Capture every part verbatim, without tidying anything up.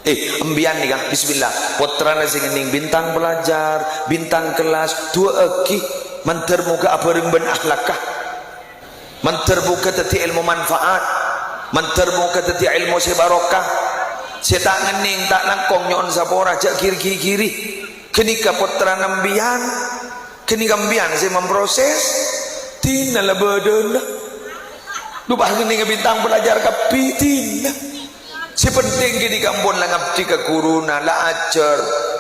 Eh, embiyan nèka, bismillah. Pottrana sè ngennèng bintang pelajar, bintang kelas, du'aaghi. Mandhâr moghâ abhâreng bân akhlakka. Mandhâr moghâ dhâddhi èlmo manfaat. Mandhâr moghâ dhâddhi èlmo sè barokah. Sè ta' ngennèng, ta' langkong nyo'on sapora, jhâ' ghi-, ghi-, ghiri. Ghânèka pottrana embiyan. Ghânèka embiyan sè memproses. Dinah la bâdâna. Dhu pas ngennènga bintang pelajar kabbhi dinah. Sè pentèng ghânèka ampon la ngabdi ka ghuruna, la ajhâr,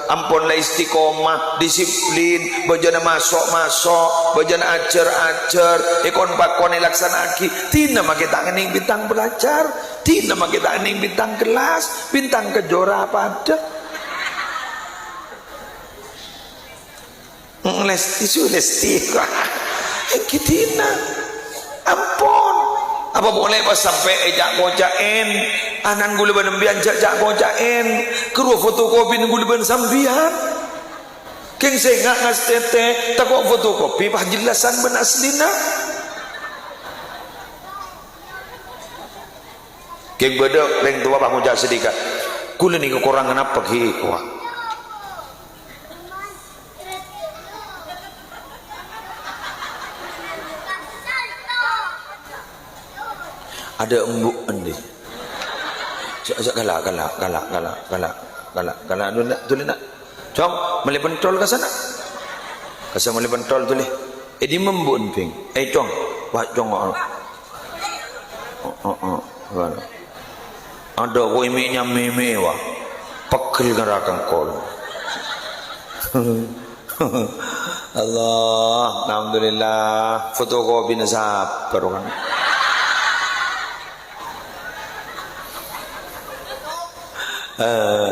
ampon la istiqomah, disiplin, bâjâna maso'-maso', bâjâna ajhâr-ajhâr, èkon-pakon èlaksana'aghi. Dinah makè ta' ngennèng bintang pelajar, dinah makè ta' ngennèng bintang kelas, bintang kejora padâ. Mm, Lesti, Sulesti. Èngghi dinah. Ampon. Apa polè pas sampè' èca'-koca'èn? Ana'na ghulâ bân embiyan jhâ' ca'-koca'èn. Ghâruwa fotokopina ghulâ bân sampèyan. Kèng sènga' ngastètè, tako' fotokopi pas jellasan bân aslina. Kèng bâdâ rèng towa pas ngoca' sanèka, "Ghulâ nèka korang napa ghi' kowa?" Adâ embu' endi? Sa-, sa-, kala', kala', kala', kala', kala', kala', kala', dulina, dulina. Cong, mellè pentol ka sana. Ka sana mellè pentol, dulè. Eh, dimma embu'en, Bhing? Eh, Cong. Wah, Cong. Oh, oh, oh. Adâ ko' imi' nyamè-mè, wah. Pegghel ngara kangkol. Allah, alhamdulillah. Fotokopina sabbhâr, kan. Eh,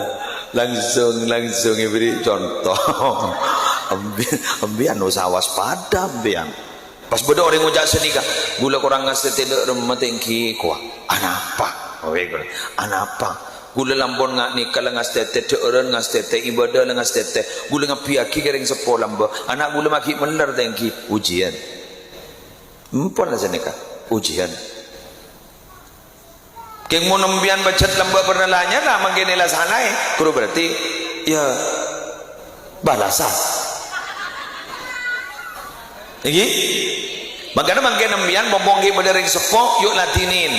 langsung, langsung èbèrri' conto. Embi-, embiyan osa waspada, embiyan. Pas bâdâ orèng ngoca' sanèka, "Ghulâ korang ngastètè dâ' remma tèngghi kowa." "Anapa?" Owe, ghulâ. "Anapa?" "Ghulâ lampon nga-, nèka la ngastètè, dhâ'ârân ngastètè, ibâdâ la ngastètè. Ghulâ ngabbhiyâghi ka rèng seppo lambâ'. Ana' ghulâ maghi' mellèr tèngghi." Ujian. Empon la sanèka. Ujian. Kèng mon empiyan pajhât lambâ' bârna la nyala, mangkèn la salaè, ghuru berarti, ya, balasan. Èngghi? Mangkana mangkèn empiyan pompong ghi' bâdâ rèng seppo, yu' ladhinin.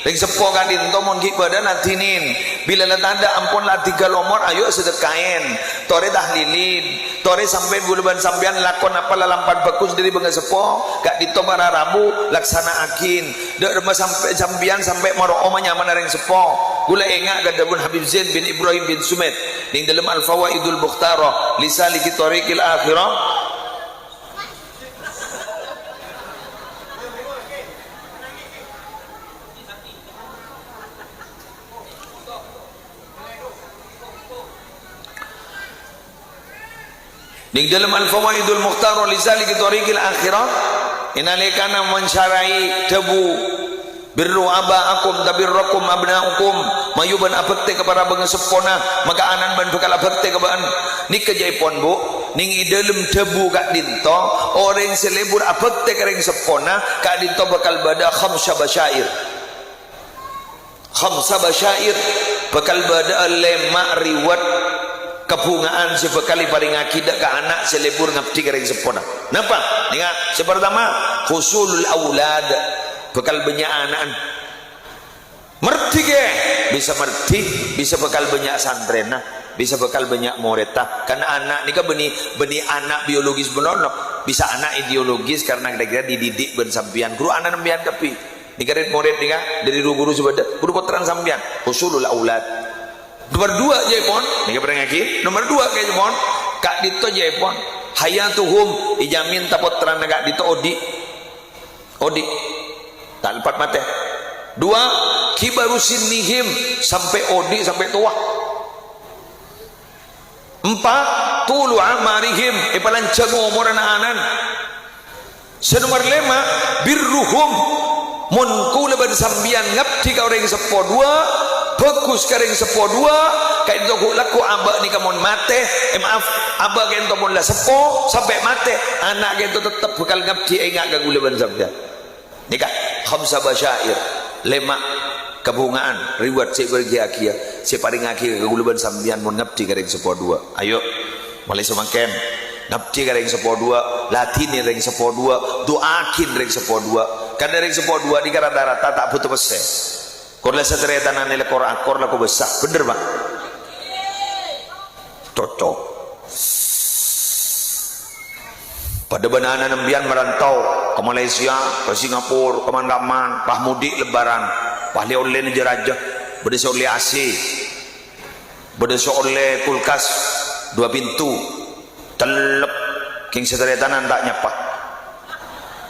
Rèng seppo ka'dinto mon ghi' bâdâ ladhinin. Bilâ la tadâ' ampon la dighâl omor, ayo sedekaèn. Torè tahlilin. Torè sampè' ghulâ bân sampèyan lakon apa la lampan bhâghus dâri bângaseppo, ka'dinto para rabu laksana'aghin. Dâ' remma sampè', sampèyan sampè' maro' omanyamana rèng seppo. Ghulâ enga' ka dhâbuna Habib Zain bin Ibrahim bin Sumed neng dâlem Al-Fawaidul Mukhtarah li Saliki Thariqil Akhirah. Neng dâlem Al-Fawaidul Mukhtarah li Saliki Thariqil Akhirah, è nalèkana mansyara'i dhâbu, "Birru aba'akum tabirrakum abna'ukum," mayu bân abhâktè ka para bângaseppona, maka ana'na bân bhâkal abhâktè ka bâ'na. Nèka jâèpon, Bu, neng è dâlem dhâbu ka'dinto, orèng sè lebur abhâktè ka rèng seppona, ka'dinto bhâkal bâdâ khamsa basyair. Khamsa basyair, bhâkal bâdâ'â lèma' rèwât kabhunga'an sè bhâkal èparèngaghi dâ' ka ana' sè lebur ngabdi ka rèng seppona. Napa? Nènga', sè partama, husulul aulad, bhâkal bânnya' ana'na. Mardhi kè, bisa mardhi, bisa bhâkal bânnya' santrèna, bisa bhâkal bânnya' morèdda. Kan ana' nèka bânnè, bânnè ana' biologis malolo, bisa ana' ideologis karena kira-kira dididik bân sampèyan. Ghuru ana' sampèyan kabbhi. Nèka rit-morèd nèka dâri ru-ghuru sè bâdâ, ghuru pottrana sampèyan, husulul aulad. Nomer duwâ' jâèpon, nèka parèngaghi, nomer duwâ' ka'dinto jâèpon, hayatuhum, èjamin ta' pottrana ka'dinto odi'. Odi'. Ta' leppat matè. Duwâ', kibaru sinnihim, sampè' odi', sampè' towa. Empa', tulu a'marihim, èpalanjhâng omorra na'-ana'na. Sè nomer lèma', birruhum. Mon kaulâ bân sampèyan ngabdi ka orèng seppo duwâ', bhâghus ka orèng seppo duwâ', ka'dinto ghu-, lagghu' abâ' nèka mon matè, eh, maaf, abâ' ka'dinto mon la seppo, sampè' matè, ana' ka'dinto tettep bhâkal ngabdi enga' ka kaulâ bân sampèyan. Nèka, khamsa basyair, lèma' Kabhunga'an, reward sè èbâgiyâghiyâ, sè èparèngaghi ka kaulâ bân sampèyan mon ngabdi ka rèng seppo duwâ'. Ayo, mulai samangkèn, ngabdi ka rèng seppo duwâ', ladhinè rèng seppo duwâ', du'aaghi rèng seppo duwâ'. Karna rèng seppo duwâ' nèka rata-rata ta' bhuto pèssè. Kor la sataretanan la kor akor la kobâsa. Bhender, Pa'? Cocok. Padâ bân ana' sampèyan marantau ka Malaysia, ka Singapura, kaman-kaman, pas mudik Lebaran, pas lè-ollèna jâ-rajâ, bâdâ sè ollè A C, bâdâ sè ollè kulkas dua pintu, cellep, kèng sataretanan ta' nyapa.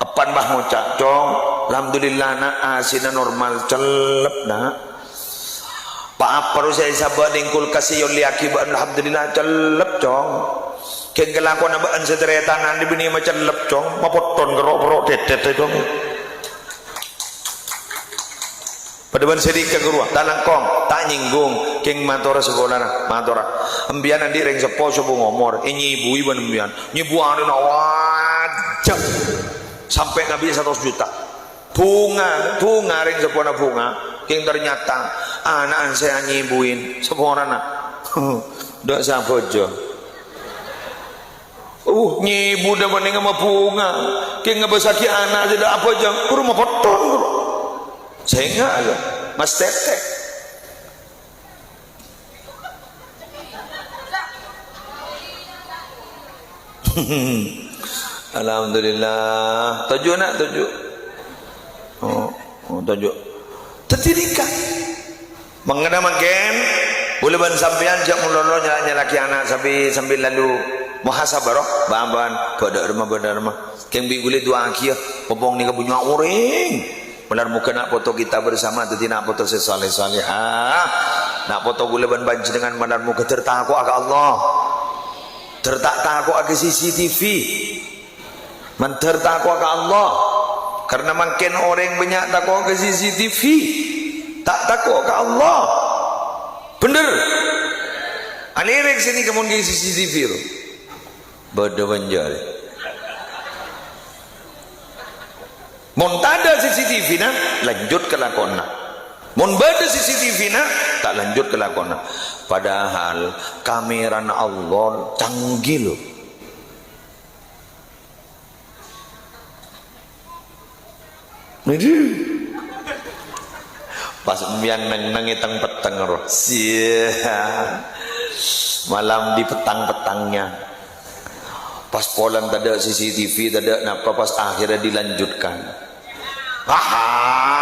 Eppan pas ngoca', "Cong, alhamdulillah, Na', A C-na normal, cellep, Na'." Pa-apa rowa sè èsabâ' neng kulkas sè èollèyaghi bâ'na, alhamdulillah, cellep, Cong. Kèng kalakowanna bâ'na sataretanan dibânnè macellep, Cong. Mapotton karo' poro' tètèt, Cong. Padâ bân sè nèka ghâruwa, ta' langkong, ta' nyèngghung, kèng matora sakolana, matora. Sampèyan andi' rèng seppo sobung omor, ènyèbuwi bân sampèyan. Nyèbuwaghi wajib. Sampè' kabbhi satos juta. Bhunga, bhunga, rèng seppona bhunga. Kèng ternyata ana'na sè anyèbuwin, saporana. Dâ' sabhâjâng. Uh, nyèbu dâ' panènga mabhunga. Kèng ngabâsaghi ana' sè dâ' abhâjâng, ghuru mapotton, ghuru. Sènga' lho, Mas Tètè. Alhamdulillah. Toju', Na', toju'. Oh, oh, toju'. Dhâddhi nèka. Mangkana mangkèn, kaulâ bân sampèyan jhâ' malolo nyala-, nyalaghi ana' sambi, sambi lalu muhasabah, ro. Bân-bân, bâdâ rèma, bâdâ rèma. Kèng bi' kaulâ du'aaghiyâ, pompong nèka bânnya' orèng. Malar moghâ na' poto kita bersama dhâddhi na' poto sè saleh-salehah. Na' poto kaulâ bân panjhennengngan malar moghâ dhâr tako'a ka Allah. Dhâr ta' tako'a ka C C T V. Mandhâr tako'a ka Allah. Karna mangkèn orèng bânnya' tako' ka C C T V. Ta' tako' ka Allah. Bhender. Alèrèk sè nèka mon ghi' C C T V, ro. Bâdâ manjâr. Mon tadâ' C C T V-na, lanjut ka lakowanna. Mon bâdâ C C T V-na, ta' lanjut ka lakowanna. Padahal kamerana Allah canggih, lho. Aduh. Pas sampèyan neng-neng è teng-petteng, ro. Sia. Malam di petang-petangnya. Pas polana tadâ' C C T V, tadâ' napa, pas akhirnya dilanjutkan. Aha!